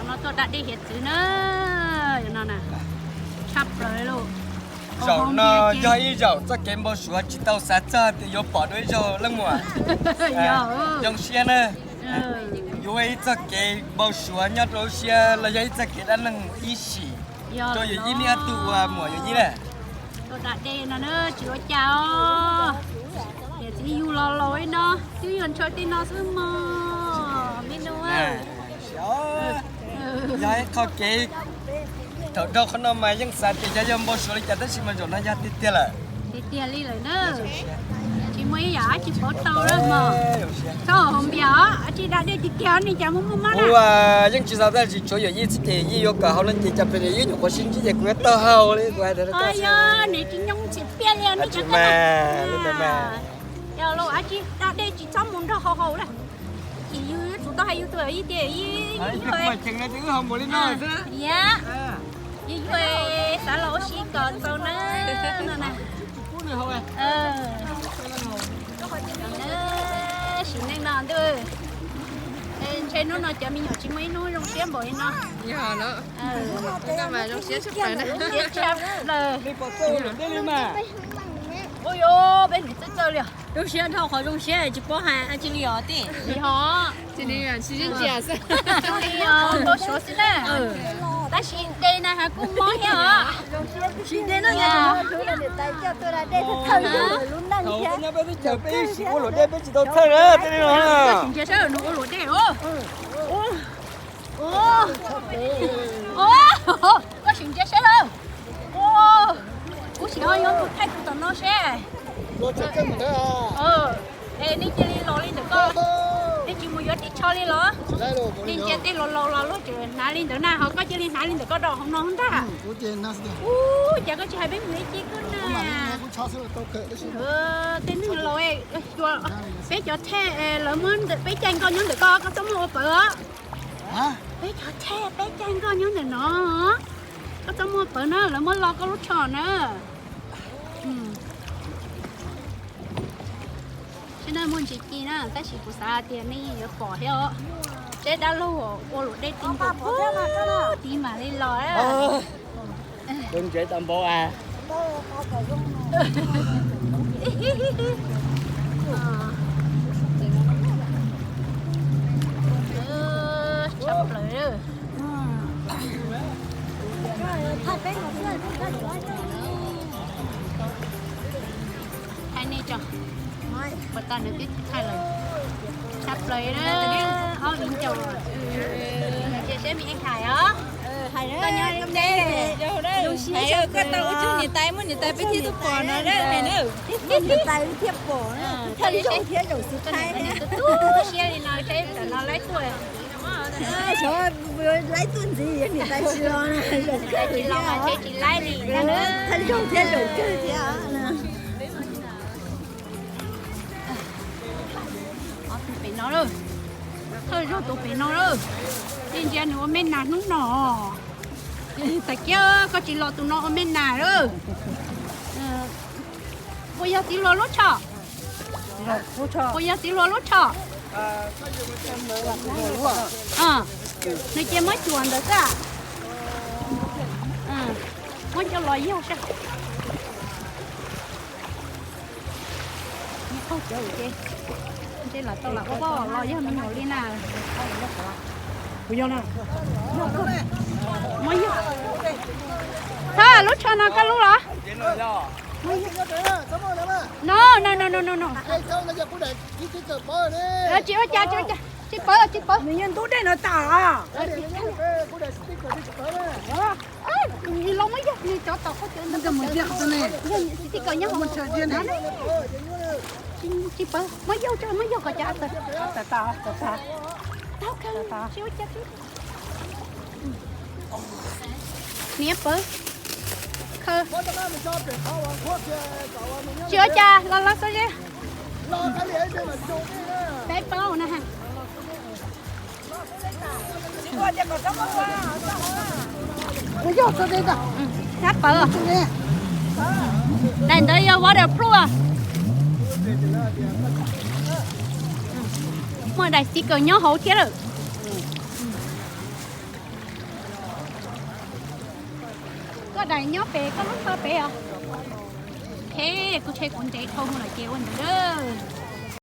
No tuaj da dej hiav txwv na, no na, tshaj plaws li. Zaum no yog ib zaum txoj kev npau suav tsis tau xav txog tias yuav pom dua ib zaug leej muam. Zoo siab na. Yuav ua ib txoj kev npau suav nyob rau lub siab los yog ib txoj kev dab neeg ib sim rau yawm yij nej ob tug ua muam yawm yij na. Tuaj da dej no na tsis ua cas os. Tiam sis yug los laus li no twb yog ntshaw tej no xwb mog me nus. Yog ib qho kev thaum nrog qhov no mas yeej xav tias xyov yog npau suav li cas tab sis mas zaum no yog tiag tiag lawm. Tiag tiag li lawm na. Tsis muaj ib yam dab tsi pauv tau lawm mog. Txhob haus npias os, dab tsi da dej tiag tiag ne cas muaj muaj mob na. Kuv yeej tsis xav tab sis tshuav yawm yij xwb ces yij yuav kom haus no ces cas pem yawm yij nyuam qhuav sib ntsib ces kuv yuav tau haus li kuv hais rau koj xwb. Nws tsis nyoo tsis piaj li ne. Yog los dab tsi da dej tsis txhob mus nrog haus haus lawm. Ces yus yuav tsum tau hais yus tus yawm yij tias yus yog, yus yog xav los ua si kom txaus na no na. Sim neej no ntuj, ntshe hnub no cov me nyuam tsis muaj ib hnub zoo siab npaum li no. Yog no, zoo siab tshaj plaws. Ua yuav peb niam txawj txawj li os. Zoo siab dhau qhov zoo siab tsis paub hais dab tsi li os tij. Li ho, tsis li tsis ntsia xwb. Li os, npau suav xwb na. Tab sis de na has kuj mob thiab os. Sim de no, niam tais coj tuaj da dej thawj lub neej thiab. Peb ib sim ua luam dej peb tsis tau thawj na tej no. Sim ntsia saib nws ua luam dej os. Koj sim ntsia saib lawm. Kuv sim ho yuav mus thaij tus tom no seb. Es nej cia li los li ntawm ko, nej tsis mus yuav ris tsho li los? Nej ntsia tej laus laus los luag tseem hnav li ntawd na, ho koj cia li hnav li ntawm ko rau hauv no ntag. Ub, cas koj tsis hais peb mus ib ce koj na. Tej neeg laus, peb cov thej lawv muab peb caij nkoj nyob ntawm ko, koj txhob muab ua pawv os. Peb cov thej peb caij nkoj nyob ntawm no, koj txhob muab ua pawv na, lawv muab lo koj lub tsho na. Seb na muaj ntsis ci na, tab sis kuv xav tias nej yuav pom thiab os. Seb dab laug ua luam dej ti npaum puag tid mam li los. Tus ntsev tau npaum a. Tshaj plaws. Thaij nej tso, puas tau nws twb thaij lawm. Tshaj plaws na, ob viv ncaus. Cia seb me hais os. Koj nyob teb, koj tau ua tsaug niam tais, muaj niam tais peb thiaj tuaj pom no na. Niam tais thiaj pom, thawj zaug thiab zaum xub thaib. Tus tub siab li no seb tam no laib tuaj. Xyov laib tuaj ntxiv niam tais tsis los, zaum kawg tsis los mas ces tsis laib li. Thawj zaug thiab zaum kawg thiab. Tus pem no lawm, thawj zaug tus pem no lawm. Nej ntsia nws ua me nas hnub no. Tag kis koj tsis los tus no ua me nas lawm. Puas yog txiv hluas lub tsho? Puas yog txiv hluas lub tsho? Nws cia muab cuam ntawd xwb. Muab coj los yog saib. Nws qaug cawv ces ntshe lam tau lam ua poj los yog me nyuam li na. Muab yog. Thawj, lub tsho no koj lub los? No no no no no no. Tsis ua cas, tsis ua cas, tsis pawv, tsis pawv. Nws yeej ntub dej no tas. Nws los muab yog, nws cov tom qhov cawv ntawd. Yog sticker nyob hauv. Tsis pawv, muab yaug tso, muab yaug kom cov tas. Tau kawg, tsis ua cas. Niam pawv, khaws. Tsis ua cas, los los xwb li. Peb plaub na. Sab pawv. Daim ntawd yog waterproof. Muaj daim sticker nyob hauv thiab lawm. Koj daim nyob pem koj lub tho pem os. He, kuv tsheb kuv ntev dhau mus lawm ces ua ntawd.